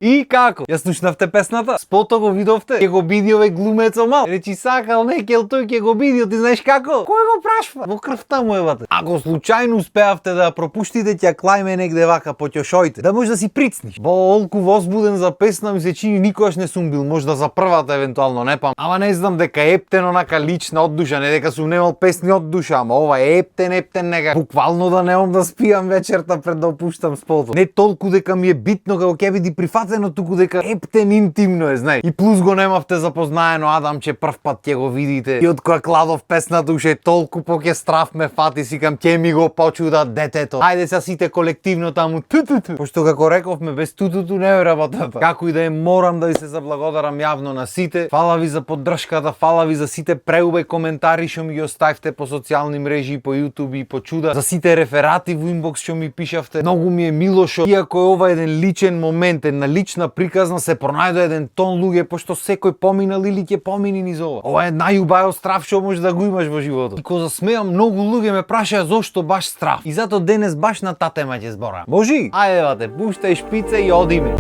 И како? Ја слушнавте песната? Спото го видовте? Ќе го биди овој глумецо мал. Речи сакал некел тој ќе го биди, ти знаеш како? Кој го прашва? Во крвта му евате. Ако случајно успеавте да ја пропуштите, ќе клајме негде вака по ќошоите, да може да си прицниш. Во олку возбуден за песна ми се чини никогаш не сум бил, можда за првата евентуално, не пам. Ама не знам дека ептен онака лична од душа, не дека сум немал песни од душа, ама ова е ептен нека буквално да немам да спиам вечерта пред да опуштам спото. Не толку дека ми е битно како ќе биде прифатено, туку дека ептен интимно е, знаеш. И плюс го немавте запознаено Адамче, прв пат ќе го видите. И од која кладов песната уште толку поќе страф ме фати, сикам ќе ми го почуда детето. Ајде се сите колективно таму тутуту. Пошто како рековме без тутуту не е работата. Како и да е, морам да ви се заблагодарам јавно на сите. Фала ви за поддршката, фала ви за сите преубави коментари што ми ги оставивте по социјални мрежи, по YouTube и по чуда. За сите реферати во инбокс што ми пишавте. Многу ми е мило што иако е ова еден личен момент, една лична приказна, се пронајде еден тон луѓе, пошто секој поминал или ќе помини низ ова. Ова е најубаво страв што може да го имаш во животот. И кога засмеам, многу луѓе ме прашаја зошто баш страв. И затоа денес баш на таа тема ќе зборам. Можи? Ајде бате, пуштај шпице и одиме.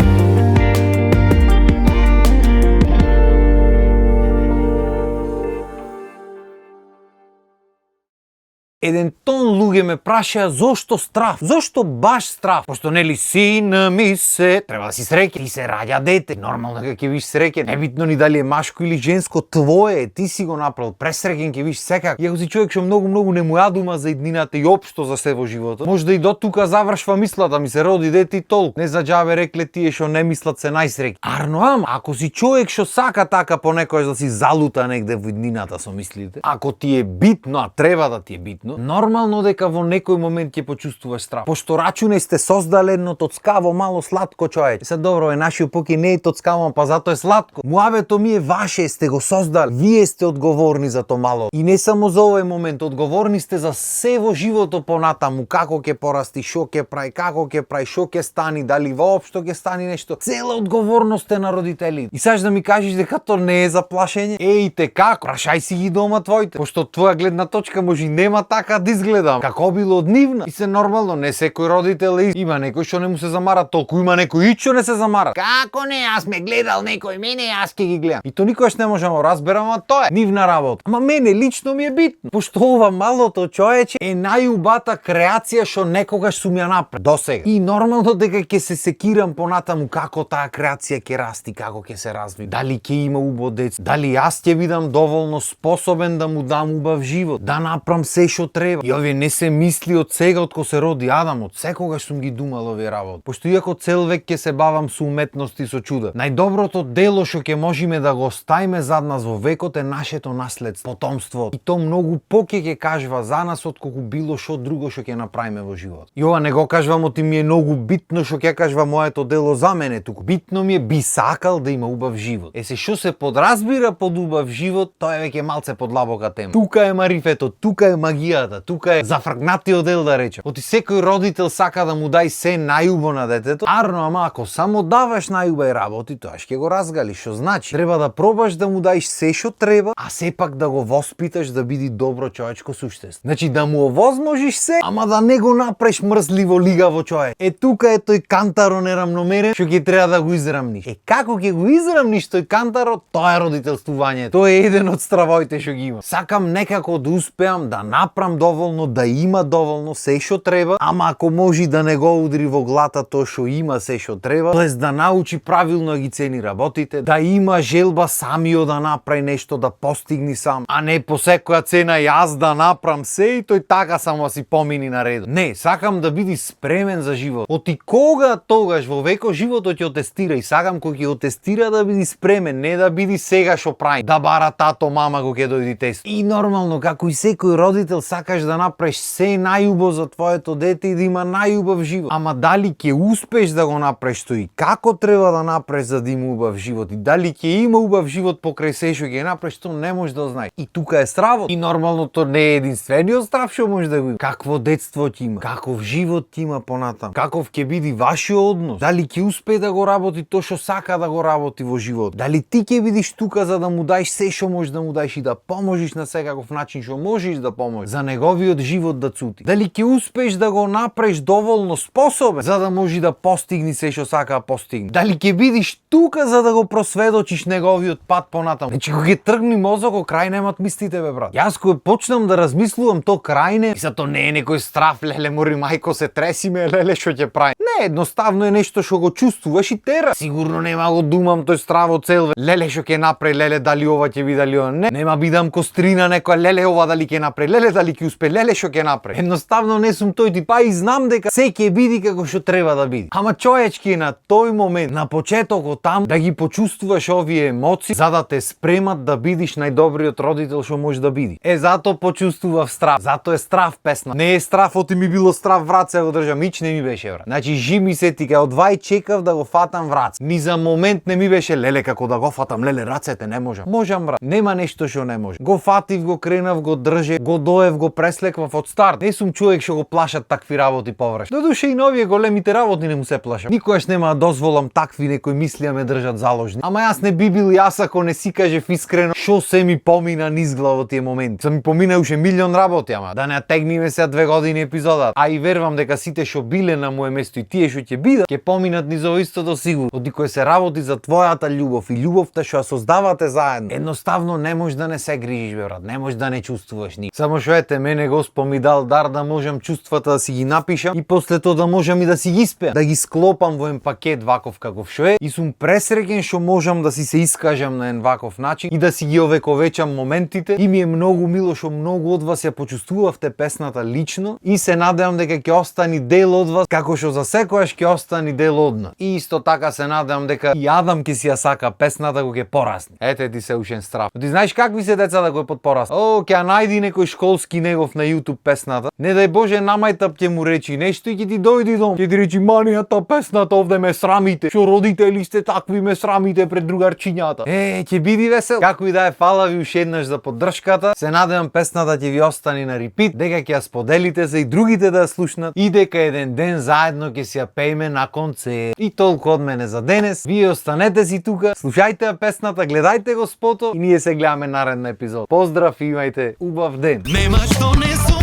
Еден тон луѓе ме прашаја зошто страв? Зошто баш страв? Пошто нели сина ми се треба да си среќен, ти се раѓа дете. Нормално дека ќе биш среќен. Небитно ни дали е машко или женско, твое е, ти си го направил. Пресреќен ќе биш секак. И ако си човек што многу не му јадума за иднината и општо за се во животот, може да и до тука завршва мислата, ми се роди дете и толку. Не за џабе рекле тие што не мислат се најсреќни. Арно ама, ако си човек што сака така понекогаш да си залута негде во иднината со мислите, ако ти е битно, а треба да ти е битно, нормално дека во некој момент ќе почувствуваш страв. Пошто рачунај сте создале едно тоцкаво мало сладко човече. Се добро е, нашиот поки не е тоцкаво, па затоа е сладко. Муабето ми е ваше, сте го создали. Вие сте одговорни за тоа мало. И не само за овој момент, одговорни сте за се во животот понатаму, како ќе порасти, што ќе прави, како ќе прави, што ќе стани, дали воопшто ќе стани нешто. Цела одговорност е на родителите. И саш да ми кажеш дека тоа не е за плашење? Ејте како? Прашај си ги дома твоите. Пошто твоја гледна точка може и нема така да изгледам, како било од нивна. И се нормално, не секој родител е. Има некој што не му се замара толку, има некој и што не се замара. Како не, аз ме гледал некој, мене јас ќе ги гледам. И тоа никогаш не можам да разберам, а тоа е нивна работа. Ама мене лично ми е битно, пошто ова малото човече е најубата креација што некогаш сум ја направил досега. И нормално дека ќе се секирам понатаму како таа креација ќе расти, како ќе се разви. Дали ќе има убаво деца, дали јас ќе бидам доволно способен да му дам убав живот, да направам се што треба. И овие не се мисли од сега од кога се роди Адам, од секогаш сум ги думал овие работи. Пошто иако цел век ќе се бавам со уметност и со чуда, најдоброто дело што ќе можеме да го оставиме зад нас во векот е нашето наследство, потомство. И то многу поќе ќе кажува за нас отколку било што друго што ќе направиме во живот. И ова не го кажувам оти ми е многу битно што ќе кажува моето дело за мене, туку битно ми е би сакал да има убав живот. Се што се подразбира под убав живот, тоа е веќе малце подлабока тема. Тука е марифето, тука е магијата, тука е зафркнатиот дел да речем. Оти секој родител сака да му дај се најубаво на детето. Арно, ама ако само даваш најубави работи, тоа ќе го разгали. Што значи? Треба да пробаш да му даеш се што треба, а сепак да го воспиташ да биде добро човечко суштество. Значи да му овозможиш се, ама да не го направиш мрзливо лигаво човек. Тука е тој кантаро нерамномерен што ќе треба да го израмниш. Како ќе го израмниш тој кантаро, тоа е родителствување. Тоа е еден од стравоите што ги има. Сакам некако да успеам да направам доволно, да има доволно се што треба, ама ако може да не го удри во глата тоа што има се што треба, тоест да научи правилно да ги цени работите, да има желба самиот да направи нешто, да постигни сам, а не по секоја цена јас да направам се и тој така само си помини на ред. Не, сакам да биди спремен за живот. Оти кога тогаш во векот животот ќе тестира и сакам кога ќе тестира да биди спремен, не да биди сега што прави, да бара тато, мама го ќе дојди тест. И нормално како и секој родител сакаш да направиш се најубаво за твоето дете и да има најубав живот. Ама дали ќе успеш да го направиш тој и како треба да направиш за да има убав живот и дали ќе има убав живот покрај се што ќе направиш, тоа не можеш да знаеш. И тука е стравот. И нормално тоа не е единствениот страв што може да го има. Какво детство ќе има, каков живот ќе има понатам, каков ќе биде вашиот однос, дали ќе успее да го работи тоа што сака да го работи во живот, дали ти ќе бидиш тука за да му даеш се што можеш да му даеш и да поможиш на секаков начин што можеш да поможеш. За за неговиот живот да цути. Дали ќе успееш да го направиш доволно способен за да може да постигне се што сака да постигне. Дали ќе бидиш тука за да го просведочиш неговиот пат понатаму. Значи кога ќе тргни мозокот, крај немат мислите бе брат. Јас кога почнам да размислувам то крај не, и то не е некој страф, леле мори мајко се тресиме, леле што ќе прави. Не, едноставно е нешто што го чувствуваш и тера. Сигурно нема го думам тој страво цел, леле што ќе направи, леле дали ова ќе биде, дали ова не. Нема бидам кострина некоја, леле ова дали ќе направи, леле дали ќе успе, леле што ќе направи. Едноставно не сум тој тип, па и знам дека се ќе биде како што треба да биде. Ама човечки на тој момент, на почетокот там, да ги почувствуваш овие емоции, за да те спремат да бидиш најдобриот родител што може да биде. Зато почувствував страв. Зато е страв песна. Не е страв, оти ми било страв врат се го држам, мич не ми беше брат. Значи жими се ти кај одвај чекав да го фатам врат. Ни за момент не ми беше леле како да го фатам, леле рацете не можам. Можам брат. Нема нешто што не може. Го фатив, го кренав, го држе, го доев, го преслеквав од старт. Не сум човек што го плашат такви работи повраш. Додуше и новие големите работи не му се плашам. Никогаш нема да дозволам такви некои мисли да ме држат заложни. Ама јас не би бил јас ако не си кажев искрено што се ми помина низ глава тие моменти. Се ми помина уште милион работи, ама да не тегниме сега 2 години епизодата. А и верувам дека сите што биле на моје место и тие што ќе бидат, ќе поминат низ ово истото сигурно. Оди кој се работи за твојата љубов и љубовта што ја создавате заедно. Едноставно не можеш да не се грижиш бе брат, не можеш да не чувствуваш ни. Само што ете мене Господ ми дал дар да можам чувствата да си ги напишам и после тоа да можам и да си ги испеам, да ги склопам во еден пакет ваков каков што е и сум пресреќен што можам да си се искажам на еден ваков начин и да си ги овековечам моментите и ми е многу мило што многу од вас ја почувствувавте песната лично и се надевам дека ќе остане дел од вас како што за секојаш ќе остане дел од нас. И исто така се надевам дека и Адам ќе си ја сака песната кога ќе порасне. Ете ти се ушен страв. Ти знаеш какви се децата кои под порасне? О, ќе ја најди некој школски негов на YouTube песната. Не дај Боже намајтап ќе му речи нешто и ќе ти дојди дом. Ќе ти речи манијата песната овде ме срамите. Што родители сте такви ме срамите пред другарчињата. Ќе биди весел. Како и да е, фала ви уште еднаш за поддршката. Се надевам песната ќе ви остане на репит, дека ќе ја споделите за и другите да ја слушнат и дека еден ден заедно ќе си ја пееме на концерт. И толку од мене за денес. Вие останете си тука, слушајте ја песната, гледајте го спото и ние се гледаме наредна епизод. Поздрав и имајте убав ден. Нема што не